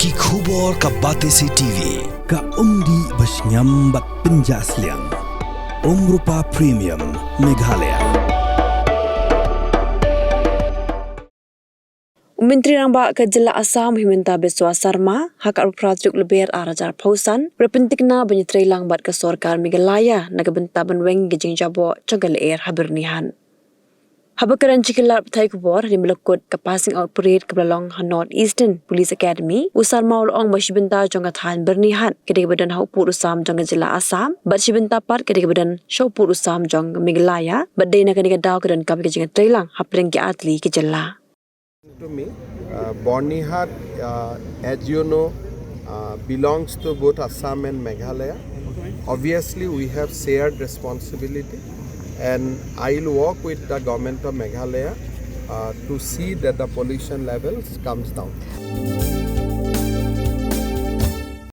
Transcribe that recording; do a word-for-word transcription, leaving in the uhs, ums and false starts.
Ki khubor ka Batesi T V, ka umdih ba shngiam bad pynjah sliang. Umrupa Premium, Meghalaya. U Myntri Rangbah ka jylla Assam, Himanta Biswa Sarma, ha ka arphew phra tarik Lber ar hajar arphew san, u la pyntikna ban ïatreilang bad ka sorkar Meghalaya na ka bynta ban weng ïa ka jingjaboh jong ka lyer ha Byrnihat. Haba kren sha ki lad pathai khubor hadien ba la kut ka passing out parade kaba la long ha North Eastern Police Academy, u Sarma u la ong ba shi bynta jong ka thaiñ Byrnihat ka dei kaba don ha u pud u sam jong ka jylla Assam, bad shi bynta pat ka dei kaba don sha u pud u sam jong ka Meghalaya, bad dei na kane ka daw ka donkam ïa ka jingïatreilang hapdeng ki artylli ki jylla. To me, uh, Byrnihat, uh, as you know, uh, belongs to both Assam and Meghalaya. Obviously, we have shared responsibility, and I'll work with the government of Meghalaya uh, to see that the pollution levels comes down.